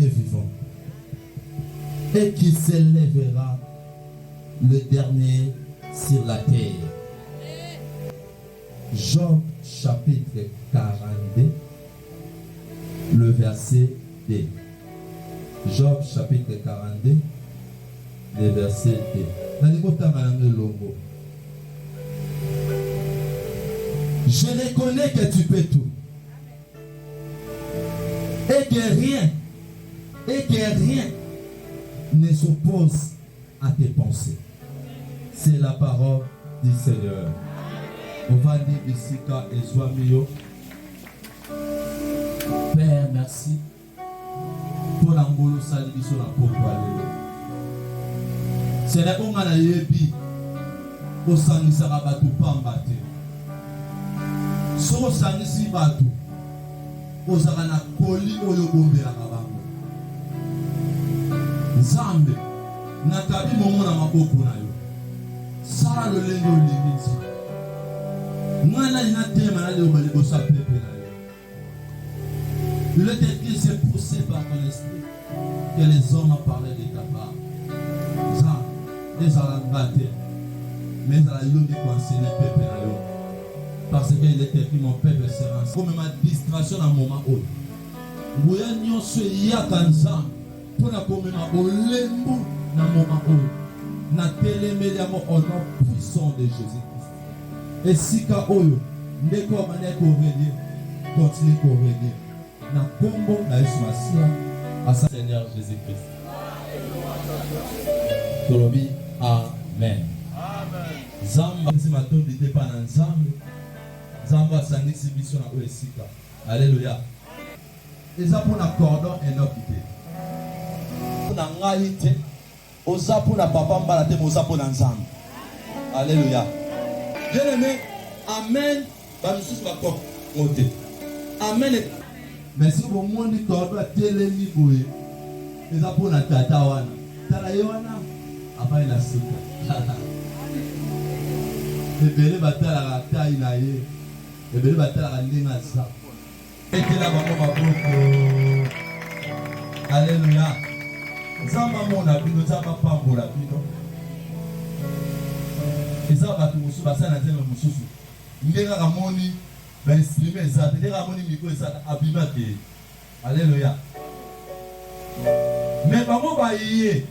est vivant et qui s'élèvera le dernier sur la terre. Job chapitre 42, le verset 2. Job chapitre 42, le verset 2. Nalingi kotanga yango elongo. Je reconnais que tu peux tout. Et que rien, et que rien ne s'oppose à tes pensées. C'est la parole du Seigneur. Ovandi bisika ezwami yo. Père, merci mpo na ngolu osali biso na pokwa lelo. Seigneur, oyo ngai nayebi, osangisaka bato pamba te. Soki osangisi bato, ozalaka na koli oyo obombelaka bango. Nzambe, nakabi mongo na maboko na yo. Sala lolenge olingi, Nzambe. Ngai nani natelema naloba liboso ya pepe na yo? Il est écrit, c'est poussé par ton esprit que les hommes ont parlé de ta part. Nzambe, ezala nga te, mais ezala yo nde koenseigne peuple na yo. Parce qu'il est écrit, mon peuple sera komema distraction na moment oyo. Nguya nyonso eyaka Nzambe mpo na komema bolembu na moment oyo. Natelemeli yango au nom puissant de Jésus-Christ. Esika oyo ndeko abandaki ko regner, continue ko regner na kombo na Yesu Masiya asa Seigneur Jesus Christ. Tolobi amen. Nzambe apesi matondi te epai na Nzambe. Nzambe asangisi biso na oyo esika. Aleluya. Eza mpo na cordon Enoch te. Mpo na ngai te. Oza pona papa mbala te mais oza pona nzambe alleluia bien aime amen ba misusu ba ngo te amen mais soki bomoni tordo atelemi boye eza pona tata wana tala ye wana avandi na suka ebele batalaka tai na ye ebele batalaka ndenge aza Betela bango maboko. Aleluya. Nzambe amona bino, Nzambe apambola bino. Eza bato mosusu basala na nzembo mosusu nde kaka amoni ba instrument eza te, nde kaka amoni micro eza te, abima te. Aleluya. Mais bango baye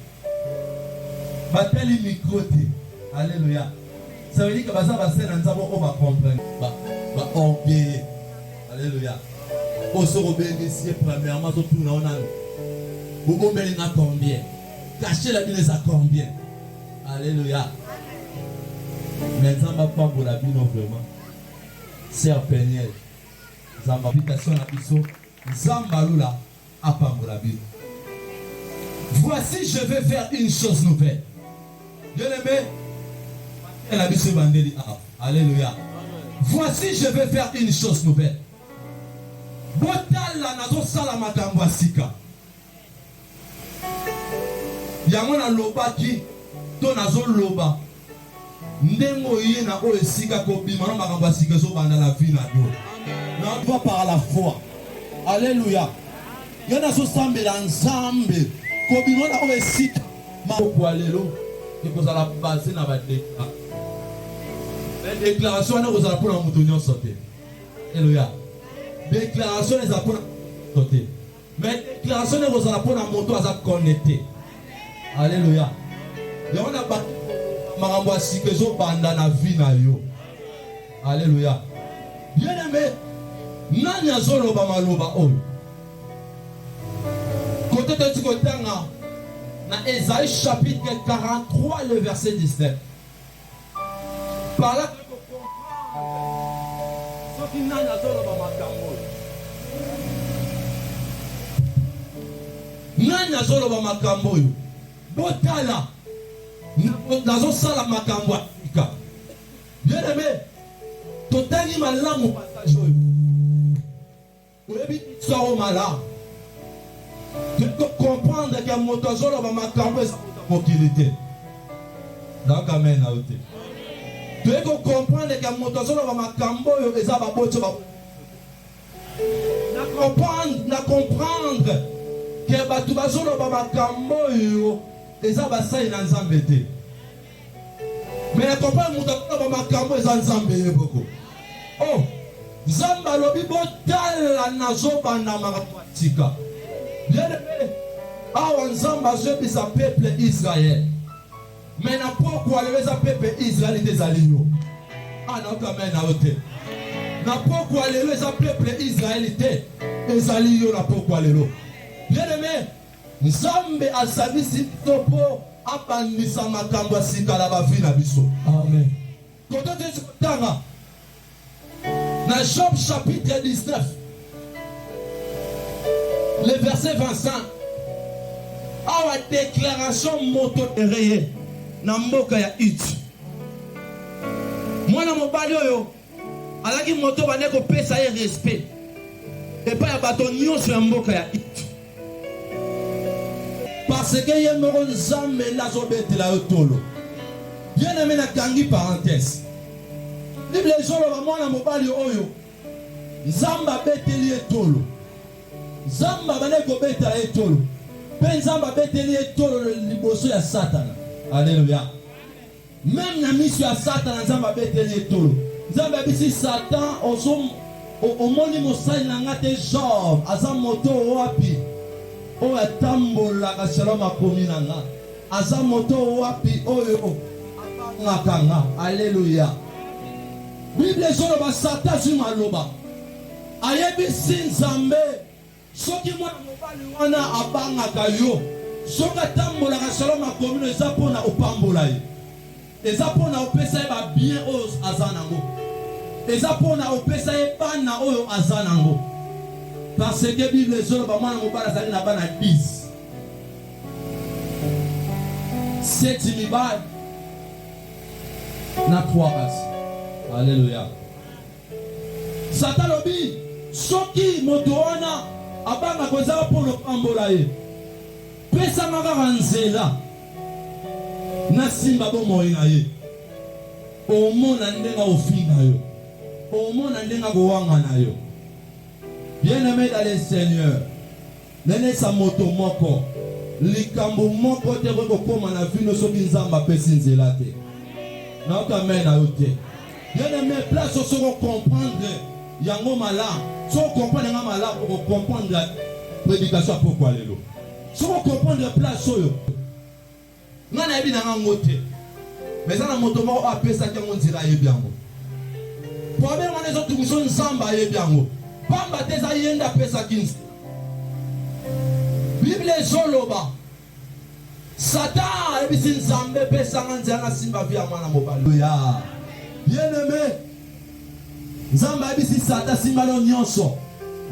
batali micro te. Aleluya. Ça veut dire que baza basali na Nzambe oyo ba comprendre ba ba orgueilleux. Alléluia. Oyo soki obengisi ye premièrement azotuna yo nanu bobombeli nga combien? Cachet na bino eza combien? Alléluia. Mais Nzambe apambola bino vraiment. Sœur Peniel, Nzambe invitation na biso, Nzambe alula apambola bino. Voici je vais faire une chose nouvelle. Bien-aimé, na biso ebandeli awa. Alléluia. Voici je vais faire une chose nouvelle. Botala nazosala makambo ya sika. Yango nalobaki to nazoloba Ndenge oye na oyo esika kobima na makambo ya sika ezobanda na vie na yo. Na toi par la foi. Alléluia. Yo nazosambela Nzambe kobima na oyo esika. Mokwa lelo ekozala base na ba déclaration. Mais déclaration wana ekozala mpona moto nyonso te. Alléluia. Déclaration ezala mpona moto te. Mais declaration ekozala mpo na moto aza connecte. Alléluia. Yango na ba makambo ya sika ezobanda na vie na yo. Alléluia. Bien aimé, nani azoloba maloba oyo? Kote toti kotanga na Esaïe chapitre 43 le verset 19. Par là toyei ko comprendre soki nani azoloba makambo oyo. Nani azoloba makambo oyo? Botala, nazosala makambo ya sika. Bien aimé, totangi malamu passage oyo. Oyebi histoire oyo malamu. Toyei ko comprendre que moto azoloba makambo eza moto ya mokili te. Nayoka amen na yo te. Toyei ko comprendre que moto azoloba makambo oyo eza baboti ba na comprendre na comprendre. Ke bato bazoloba makambo oyo eza basali na Nzambe te. Mais na comprendre moto akoloba makambo eza Nzambe ye moko. Oh, Nzambe alobi botala nazobanda makambo ya sika. Bien aimé, awa Nzambe azoyebisa peuple Israël. Mais na pokwa lelo eza peuple Israël te ezali yo. Ah nayoka amen na yo te. Na pokwa lelo eza peuple Israël te ezali yo na pokwa lelo. Bien aimé, Nzambe asangisi biso mpo abandisa makambo ya sika na ba vie na biso. Amen. Koto toyesi kotanga na Job chapitre 19 le verset 25 awa declaration moto ereye na mboka ya Ut. Mwana mobali oyo Azalaki moto bandaki kopesa ye respect epai ya bato nyonso ya mboka ya Egypte. Parce que ye moko Nzambe nde azobetela yo tolo. Bien aimé, nakangi parenthèse. Bible ezoloba mwana mobali oyo Nzambe abeteli ye tolo. Nzambe abandaki kobetela ye tolo. Mpe Nzambe abeteli ye tolo liboso ya Satana. Alléluia. Meme na miso ya satana nzambe abeteli ye tolo. Nzambe abisi satan ozo omoni mosali na nga te Job aza moto wapi oyo atambolaka selon makomi na nga aza moto wapi oyo abangaka nga aleluya Bible ezoloba satan azwi maloba ayebisi nzambe Soki mwana mobali wana abangaka yo, soki atambolaka selon makomi no, eza pona opambola ye, eza pona opesa ye ba bien oyo aza nango, eza pona opesa ye bana oyo aza nango. Parce que Bible ezoloba mwana mobali azali na bana 10, 7 mibali na 3 basi. Alléluia. Satan alobi, Soki moto wana abangaka eza mpo na opambola ye, pesa nga kaka nzela nasimba bomoi na ye, omona ndenge akofinga yo, omona ndenge akowangana yo. Bien-aime dans le Seigneur, Nenesa moto moko, likambo moko te ekoki kokoma na vie no soki Nzambe apesi nzela te. Nayoki amen na yo te. Bien aime, place oyo soki o comprendre yango malamu, soki o comprendre nga malamu, oko comprendre predication ya pokwa lelo. Soki o comprendre place oyo, Nga nayebi na nga ngo te mais eza na moto moko oyo apesaki yango nzela ayebi yango. Problème wana ezo tungisa yo Nzambe ayebi yango pamba te eza ye nde apesaki nzela. Bible ezo loba Satan ayebisi Nzambe pesa nga nzela nasimba vie ya mwana mobali. Ya bien aime Nzambe ayebisi Satan simba no nyonso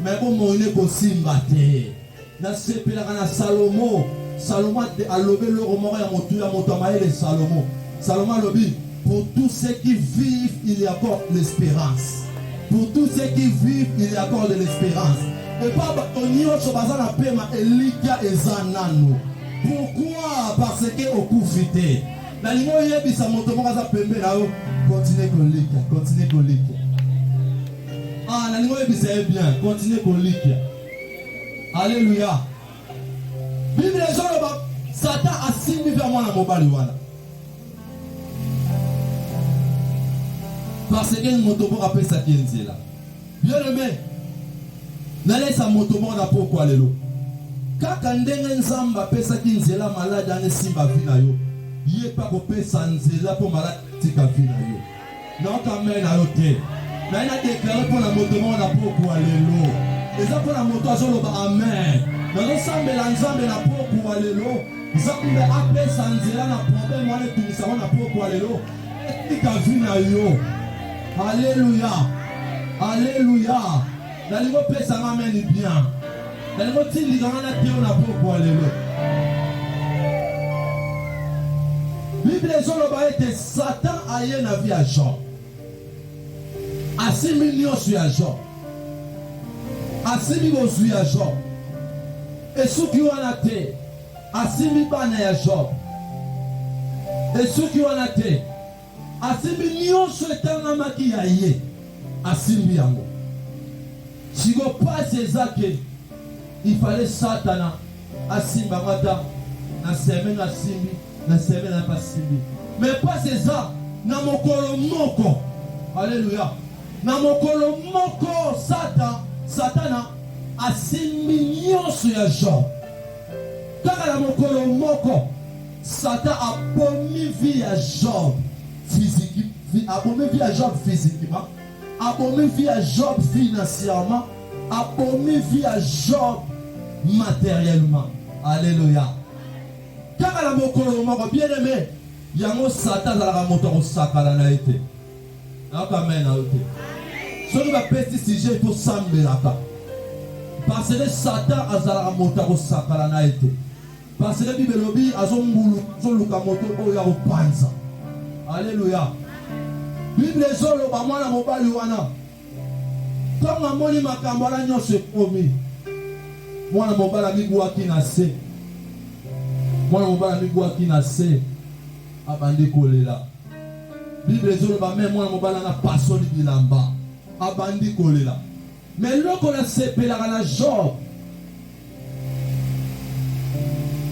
mais bomoi ne kosimba te. Nasepelaka na Salomo. Salomo alobi eloko moko ya motuya, moto ya mayele Salomo. Salomo alobi, pour tous ceux qui vivent, il y a encore l'esperance. Pour tous ceux qui vivent, il y a encore de l'esperance. Epa bato nyonso baza na pema, elikya eza nanu. Pourquoi? Parce que okufi te. Nalingi oyebisa moto moko aza pembe na yo, continue kolikya, continue kolikya. Ah, nalingi oyebisa ye bien, continue kolikya. Alleluia. Bible ezoloba Satan asimbi mpe mwana mobali wana. Parce que moto moko apesaki ye nzela. Bien aimé, nalesa moto moko na pokwa lelo. Kaka ndenge Nzambe apesaki nzela maladi wana esimba vi na yo, ye mpe akopesa nzela mpo maladi etika vi na yo. Nayoka amen na yo te. Naye na deklare mpo na moto moko na pokwa lelo. Eza mpo na moto azoloba amen. Nazosambela Nzambe na pokwa lelo. Nzambe apesa nzela na problème wana etungisa ngo na pokwa lelo. Etika vie na yo. Alléluia. Alléluia. Nalingi opesa nga amen bien. Nalingi otindika nga na teo na pokwa lelo. Bible ezoloba ete Satan aye na vie ya Job. Asimbi nyonso ya Job. Asimbi bozwi ya Job. Esuki wana te. Asimbi bana ya Job. Esuki wana te. Asimbi nionso etangamaki ya ye asimbi yango siko pasi eza ke il fallait satana. asimba yango ata na semaine asimbi na semaine wana mpe asimbi. Mais pasi eza na mokolo moko, alleluia, na mokolo moko satan, satana asimbi nyonso ya Job. Kaka na mokolo moko satan abomi vie ya Job physique, abomi vie ya Job physiquement, abomi vie ya Job financièrement, abomi vie ya Job matériellement. Alléluia. Kaka na mokolo moko, bien aime, yango Satan azalaka moto ya kosakana na ye te. Nayoka amen na yo te. Soki bapesi sujet, il faut sambelaka. Parce que Satan azalaka moto ya kosakana na ye te. Parce que Bible elobi azongulu, azoluka moto oyo akopanza. Alléluia. Bible ezoloba mwana mobali wana Ntango amoni makambo wana nyonso ekomi, mwana mobali amibwaki na se. Mwana mobali amibwaki na se, abandi kolela. Bible ezoloba me mwana mobali wana apasoli bilamba, abandi kolela. Me eloko nasepelaka na Job,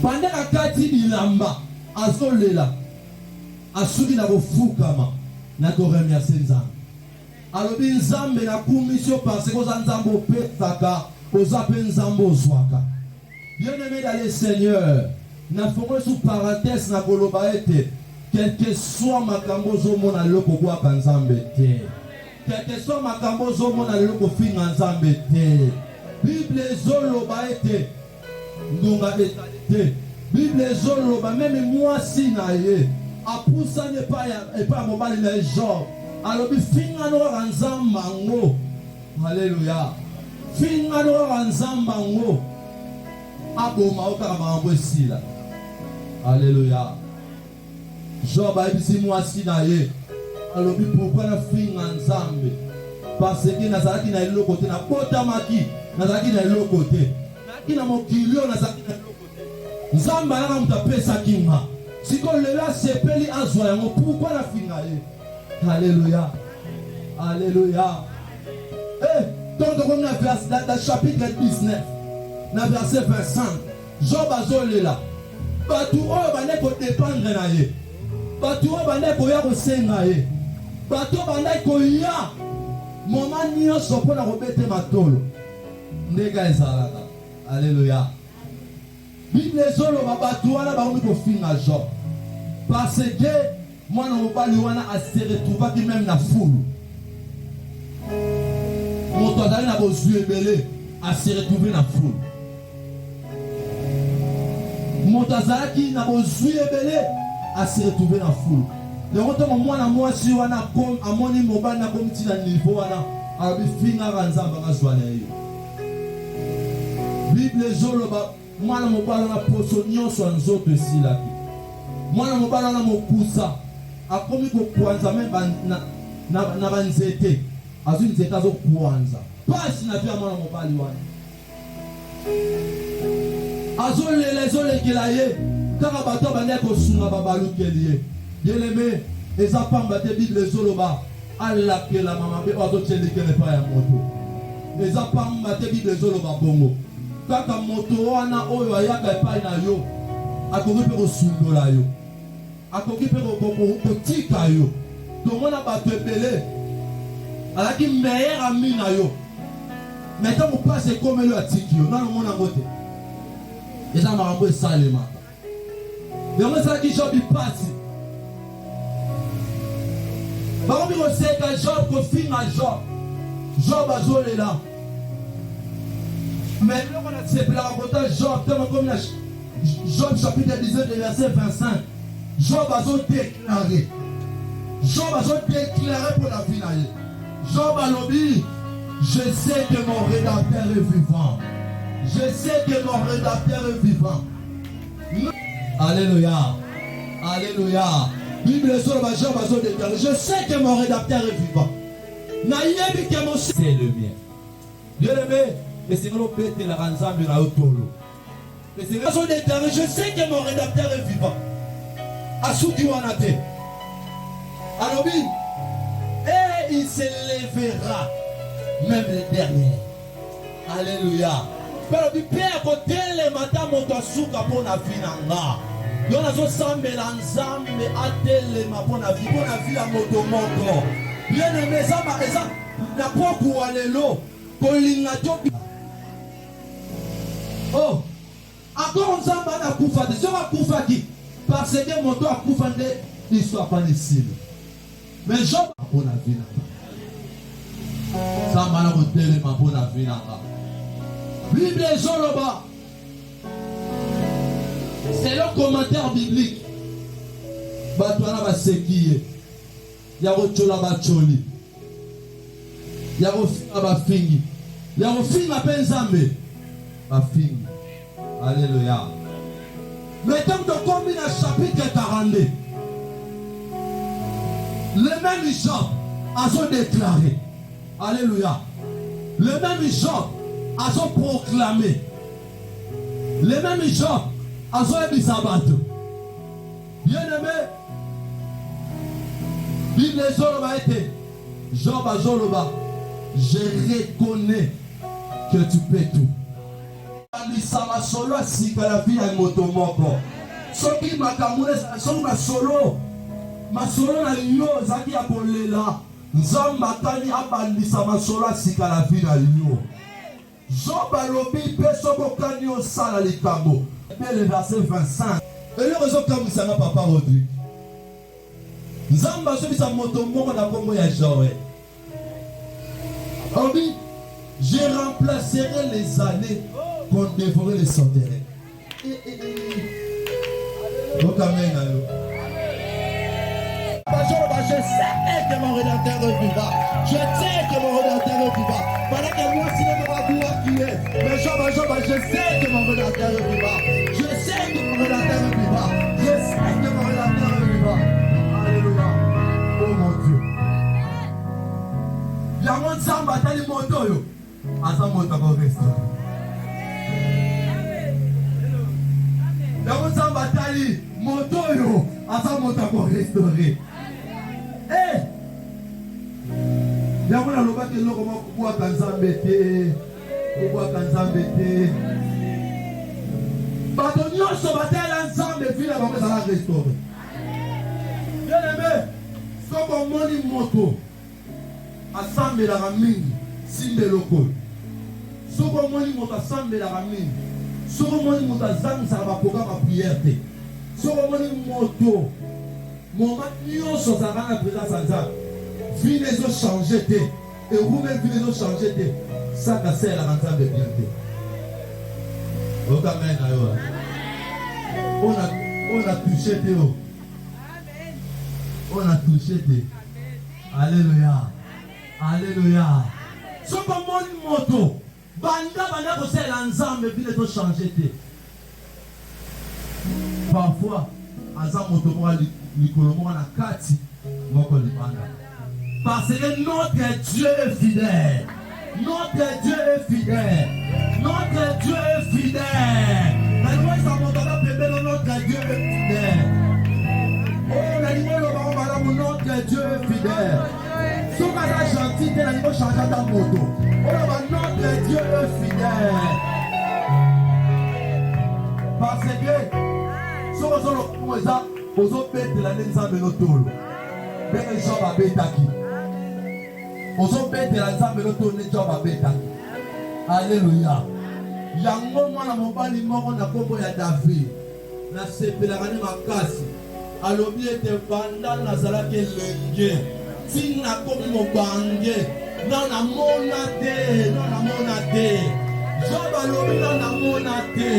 banda akati bilamba azolela, asuki na kofukama na koremercie Nzambe. Alobi nzambe na kumisi yo parce que oza nzambe opesaka oza pe nzambe ozwaka. Bien aime dans le seigneur na fongoli sous parenthèse na koloba ete quelque soit makambo ozo mona lelo kobwaka nzambe te. Quelque soit makambo ozo mona lelo kofinga nzambe te. Bible ezo loba ete Ngonga ezali te. Bible ezo loba meme muasi na ye apusani epai ya epai ya mobali na ye Job alobi finga no kaka Nzambe ango. Alleluia. Finga no kaka Nzambe ango aboma yo kaka makambo esila. Alleluia. Job ayebisi mwasi na ye, alobi pourquoi nafinga Nzambe? Parce que nazalaki na eloko te, nabotamaki nazalaki na eloko te, nayaki na mokili oyo nazalaki na eloko te. Nzambe alaka moto apesaki nga, sikoyo lelo asepeli azwa yango, pourquoi nafinga ye? Alléluia, alléluia. Eh, donc tokomi na verse, na, na chapitre 19 na verset 25. Job azolela. Bato oyo bandaki ko dependre na ye, bato oyo bandaki koya kosenga ye, bato oyo bandaki koya moment nyonso mpo na kobete matolo, ndenge ezalaka. Aleluya! Bible ezoloba bato wana bakomi kofinga Job parce que Mwana mobali wana a se retrouvaki meme na fulu. Moto azali na bozwi ebele a se retrouver na fulu. Moto azalaki na bozwi ebele a se retrouver na fulu. Yango ntango mwana mwasi wana amoni mobali na akomi ti na niveau wana, alobi fingaka Nzambe angazwa na ye. Bible ezoloba Mwana mobali wana poso nyonso ya nzoto esilaki. Mwana mobali wana mokusa akomi kokwanza meme ba, na, na, na banzete. Azwi nzete azokwanza. Pasi na vie ya mwana mobali wana. Azolela ezolekela ye. Kaka bato abandaki kosunga babalukeli ye. Bien-aime, eza pamba te Bible ezoloba alakelama mabe oyo azotia elikya epai ya moto. Eza pamba te Bible ezoloba bongo. Kaka moto wana oyo ayaka epai na yo akoki mpe kosundola yo, akoki mpe kotika yo. Tomona bato ebele azalaki meilleur ami na yo, mais ntango mpasi ekomeli yo atiki yo. Nano omona yango te? Eza makambo esalemaka. Yango esalaki Job mpasi. Bakomi koseka Job, kofinga Job. Job azolela. Mais eloko nasepelaka kota Job ntango akomi na Job chapitre 19 verset 25, Job azodeklare, Job azodeklare mpo na vie na ye. Job alobi, je sais que mon rédempteur est vivant. Je sais que mon rédempteur est vivant. Alléluia. Alléluia. Bible ezoloba Job azo déclarer, je sais que mon rédempteur est vivant. Nayebi que mon c'est le mien. Bien-aimé, esengeli obetelaka Nzambe na yo tolo. Esengeli azo déclarer, je sais que mon rédempteur est vivant. Asuki wana te. Alobi, et il se lèvera même le dernier. Alléluia. Mpe alobi mpe akotelema ata moto asuka mpo na vi na nga. Yo nazosambela Nzambe atelema mpo na vi mpo na vi ya moto moko. Bien aime eza eza na pokuwa lelo kolinga to oh encore Nzambe ana akufa te soki akufaki parce que moto akufa nde histoire pana esili. Mais Job mpo na vie na nga. Nzambe ana kotelema mpo na vie na nga. Bible ezoloba selon commentaire biblique bato wana baseki ye ya kotyola batyoli ya kofinga bafingi ya kofinga mpe Nzambe bafingi. Alléluia. Mais tant tokomi na chapitre 42, le même Job azo déclaré. Alléluia. Le même Job azo proclamé. Le même Job azoyebisa bato. Bien-aimé, Bible ezoloba ete Job azoloba, je reconnais que tu peux tout. Kanisa masolo ya sika na vie ya moto moko. Soki makambo soki masolo masolo na yo ezalaki ya kolela, Nzambe akani abandisa masolo ya sika na vie na yo. Job alobi mpe soki okani osala likambo. Le verset 25. Eloko ezokamwisa nga papa Rodrigue. Nzambe azobisa moto moko na kombo ya Joël. Alobi, je remplacerai les années qu'on dévorait les sauterelles. Okamei na yo. Je sais que mon rédempteur est vivant. Je sais que mon rédempteur est vivant. Pendant que moi, si je me qui est. Mais je, je sais que mon rédempteur est vivant. Je sais que mon rédempteur est vivant. Je sais que mon rédempteur est vivant. Alléluia. Oh mon Dieu. Yango Nzambe atali moto oyo aza moto akorestaure. Yango Nzambe atali moto oyo aza moto akorestaure. Eh! Yango nalobaki eloko moko kobwaka Nzambe te, kobwaka Nzambe te. Bato nyonso batala Nzambe vie na bango ezala restaure. Bien aimé, soki omoni moto asambelaka mingi, simba eloko oyo. Soki omoni moto asambelaka mingi, soki omoni moto azangisaka ba programme ya prière te, soki omoni moto moment nyonso azalaka na présence ya Nzambe, vie na ezo changer te, erume vie na ezo changer te, saka asalelaka Nzambe bien te. Oyoka ngai na yo. Oyo na touche te oyo. Oyo na touche te. Alléluia. Alléluia. Soki omoni moto banda banda kosalela Nzambe vie ezo changer te. Parfois aza moto moko likolo moko na kati moko libanda. Parce que notre Dieu est fidèle. Notre Dieu est fidèle. Notre Dieu est fidèle. Nalingi moto aza pembeni notre Dieu est fidèle. Oh, nalingi oloba ngo malamu notre Dieu est fidèle. Soki aza gentil te nalingi ochange ata moto. Oloba notre Dieu est fidèle. Parce que soki ozoloba ngo eza ozobetela nde Nzambe no tolo. Ndenge Job abetaki. Ozobetela Nzambe loto nde Job abetaki. Aleluya. Yango mwana mobali moko na nkombo ya David, nasepelaka ne makasi, alobi ete banda nazalaki elenge ti nakomi mobange, na namona te, na namona te. Job alobi na namona te.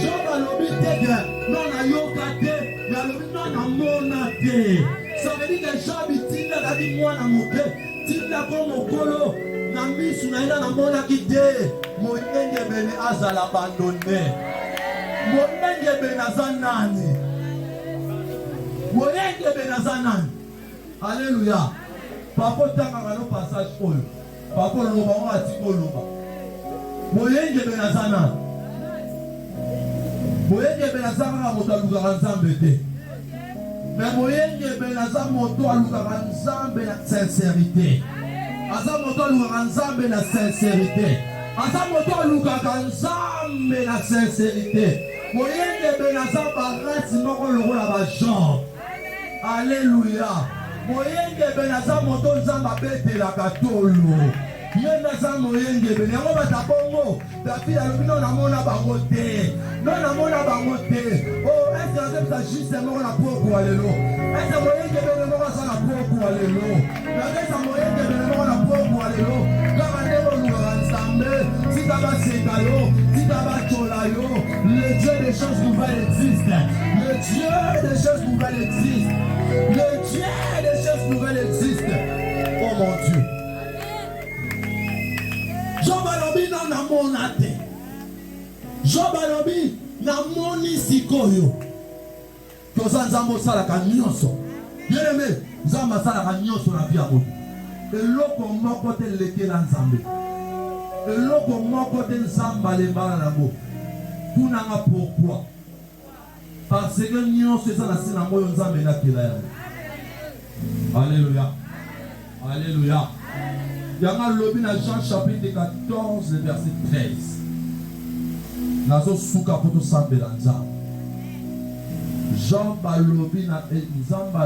Job alobi te ke na nayoka te, mais alobi na namona te. Ça veut dire que Job tinda azalaki mwana moke, tinda ko mokolo na misu na ye na namonaki te moyengebene azala abandonne. Moyengebene aza nani? Moyengebene aza nani? Alléluia. Papa otangaka no passage oyo. Papa oloba ngo atika oloba. Moyengebene aza nani? Moyengebene aza kaka moto alukaka Nzambe te. Mais moyengebene aza moto alukaka Nzambe na sincérité. Aza moto alukaka Nzambe na sincérité. Aza moto alukaka Nzambe na sincerite. Moyengebene aza barasi moko lokola ba Jean. Alleluia. Moyengebene aza moto Nzambe abetelaka tolo. Ye nde aza moyengebene. Yango bato ya bongo, David alobi no namona bango te. No namona bango te. Oh, est-ce que nazobisa juste moko na pokwa lelo? Est-ce que moyengebene moko aza na pokwa lelo? Nazobisa moyengebene moko na pokwa lelo. Kaka ndenge olukaka Nzambe, tika baseka yo, tika batyola yo. Le Dieu des choses nouvelles existe. Le Dieu des choses nouvelles existe. Le Dieu des choses nouvelles existe. Oh mon Dieu. Job alobi no namona te. Job alobi namoni sikoyo. Toza Nzambe osalaka nyonso. Bien aimé, Nzambe asalaka nyonso na vie ya moto. Eloko moko te lekela Nzambe. Eloko moko te Nzambe alembana nango. Tunanga pourquoi? Parce que nyonso eza na se na moyo Nzambe nde akela yango. Alléluia. Alléluia. Yango alobi na Jean chapitre 14 le verset 13. Nazosuka mpo tosambela Nzambe. Jean balobi na eh, Nzambe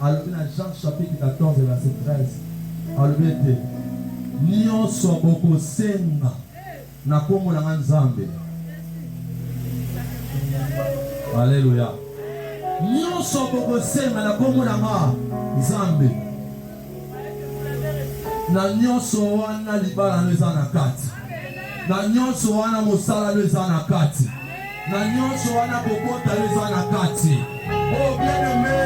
alobi na Jean chapitre 14 verset 13 alobi ete nyonso bokosenga Na kombo na nga Nzambe. Aleluya. Nyonso bokosenga na kombo na nga Nzambe. Na nyonso wana libala no eza na kati. Na nyonso wana mosala no eza na kati. Na nyonso wana kobota yo eza na kati. Oh bien aimé,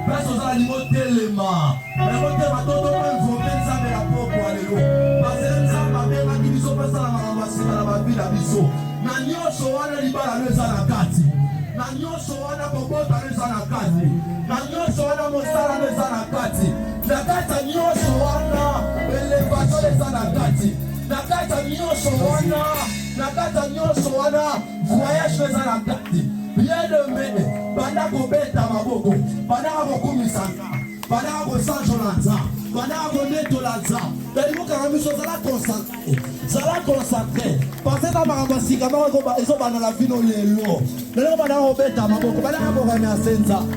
place oza na lingo telema. Yango te batoto mpe invoke Nzambe na pokwa lelo. Parce que Nzambe abengaki biso mpe asala makambo ya sika na bavi na biso. Na nyonso wana libala no eza na kati. Na nyonso wana kobota no eza na kati. Na nyonso wana mosala no eza na kati. Na kati ya nyonso wana elevation eza na kati. Na kati ya nyonso wana Na kati ya nyonso wana, voyage eza na kati. Bien aimé, banda kobeta maboko, banda kokumisa Nzambe, banda kosanzola Nzambe, banda konetola Nzambe. Nalingi okanga miso, zala concentré, zala concentré, parce que eza makambo ya sika moko ezobanda na vino lelo. Lelo banda kobeta maboko, banda koremercier Nzambe.